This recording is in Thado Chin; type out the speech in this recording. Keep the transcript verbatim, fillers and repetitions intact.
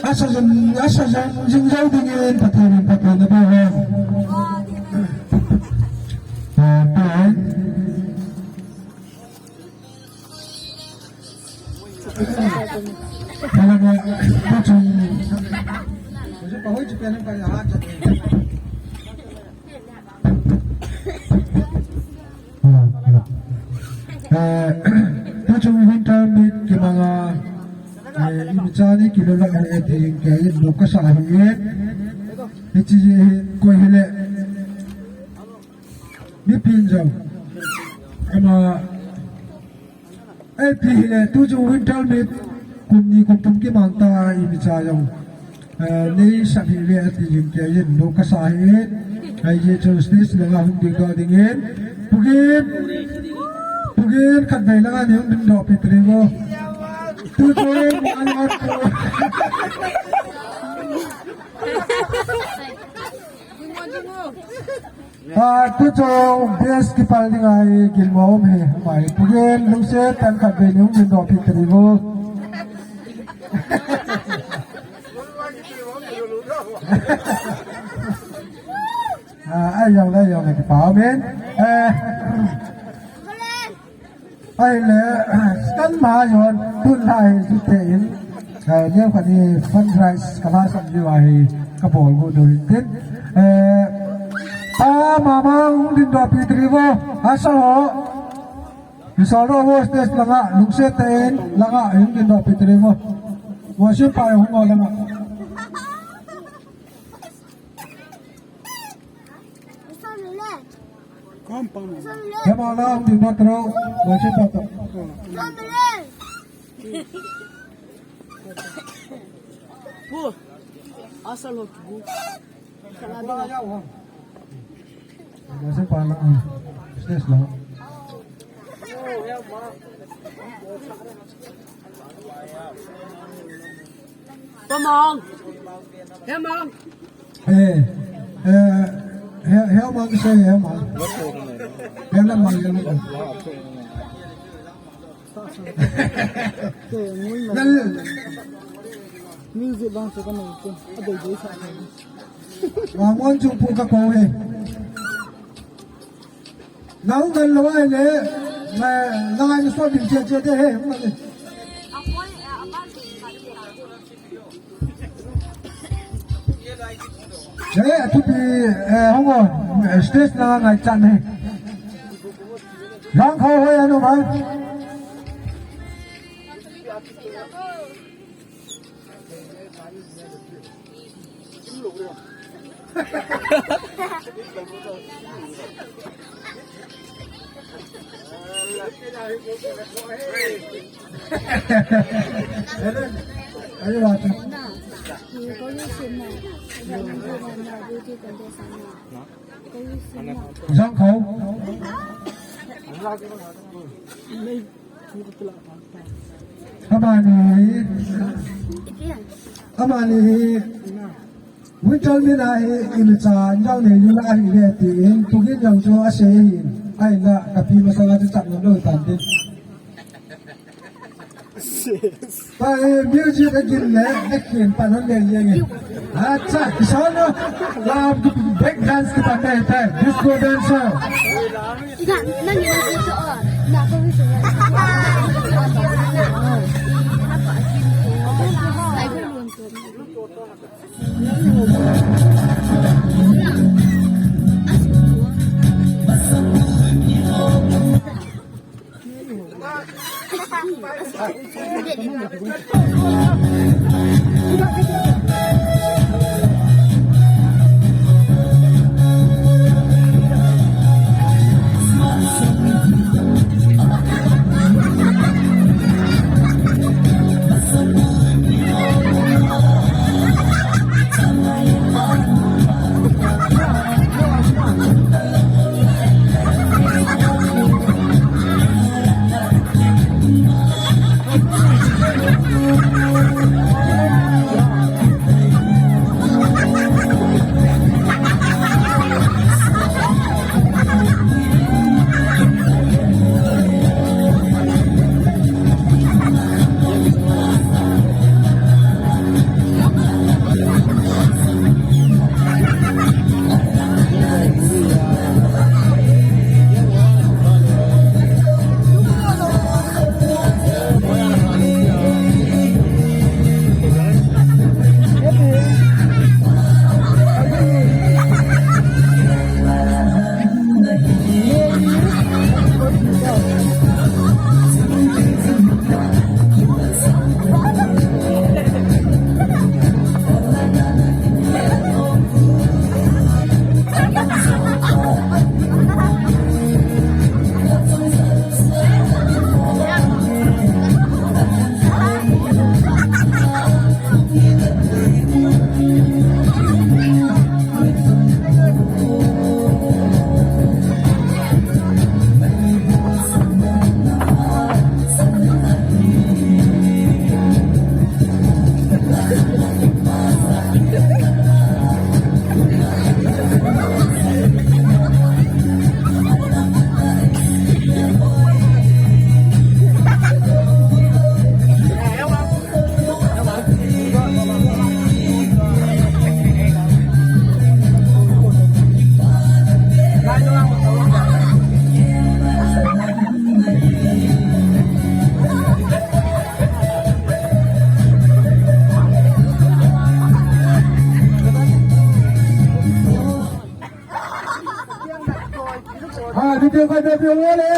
Asa jing, asa jing, jing jou dingin Pathen in phatthei nabol hen. Amen. Hello, tuchung. Eh, tuchung winter meet kimanga, eh, imicha ni kilolai ahi e ti jing kei in, lung kasa ahi e. Hiche hi koi hile. Mipin jong. Ama, eh, ipi hile, tuchung winter meet kum ni kum thum kimang ta imicha jong. Eh, nei sap hih ve ati jing kei in, lung kasa ahi. Ahi, chun stage langa hung ding doh dingin. Pu Gin, Pu Gin, khatvei langa nei hung ding doh pi tiri vo. Tuchung, ah, tuchung best kipal ding ahi, gilmo um hi, mai. Pu Gin, lungset tah in khatvei nei hung ding doh pi tiri vo. Ah, ahi jongle, ahi jongle, kipa um in. Eh, ahile, kan ma jon, tun lai hi chuteng in, eh, neo khat in fundraise kala sam diu ahi, kabol gu diu hin tin. Eh, pa mama hung ding doh pi tiri vo, asa ho. Isol ro vo stage langa, lungset tah in, langa, hung ding doh pi tiri vo. Vo sim pa hung o langa. Kom pang. Kema la hung ding doh tro, vo sim pa to. Pu, asa lo ki bu. Kala ding a. Asa pa la, ah, stage la. Pamang. Hemang. Eh, eh, he, Hemang, say Hemang. Hemang, Hemang. Nal. Music bang chu ka nei chu. A dei dei sa. Wa mon chu pu ka ko he. Nau ngal lo ai le. Na, na ngai so din che che de he. Eh, athupi, eh, hung o, eh, stage na ngai chan he. Jangkhou hoi anu bhai. Jangkhou. Amani, amani hi, winter meet a hi, imacha, jang nei lula hi le tin, Pu Gin jong chu asei hin, ahinla, kapi masanga chu chap ngam lou tan tin. Pa, eh, music a gin le, a gin pa non le le. Acha, kisan o, la, break dance kipan le, disco dancer. Pi koi pe pi ngole.